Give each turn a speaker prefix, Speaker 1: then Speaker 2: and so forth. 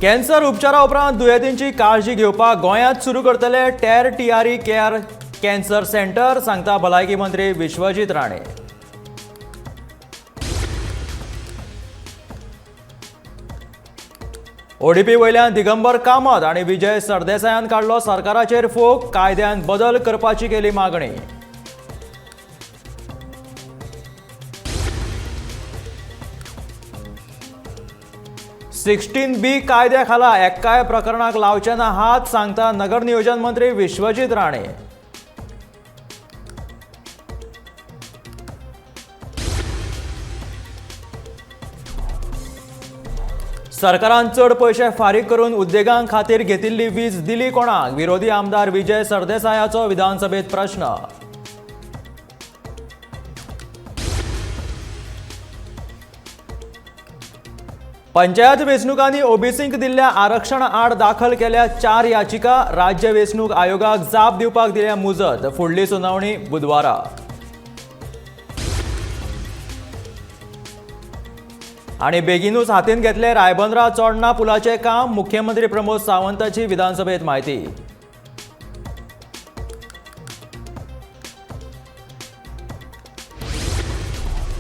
Speaker 1: Cancer उपचारा उपरांत दुयेंतींची काळजी घेवपाक गोंयांत सुरू करतले टेर टीआरई केअर कॅन्सर सेंटर, सांगता भलायकी मंत्री विश्वजीत राणे. ओडीपी वयल्यान दिगंबर कामत आनी विजय सरदेसायान काडलो सरकाराचेर फोग, कायद्यान बदल करपाची केली मागणी. 16B कायद्या खाला एक्काय प्रकरणाक लावचे ना हात, सांगता नगर नियोजन मंत्री विश्वजीत राणे. सरकारान चड पयशे फारीक करून उद्देगां खातीर घेतिल्ली वीज दिली कोणाक, विरोधी आमदार विजय सरदेसायाचो विधानसभेत प्रश्न. पंचायत वेंचणुकांनी ओबीसींक दिल्ल्या आरक्षणा आड दाखल केल्या 4 याचिका, राज्य वेंचणूक आयोगाक जाप दिवपाक दिल्या मुजत, फुडली सुनावणी बुधवारा. आनी बेगीनूच हातीन घेतले रायबंदरा चोडणा पुलाचें काम, मुख्यमंत्री प्रमोद सावंताची विधानसभेत म्हायती.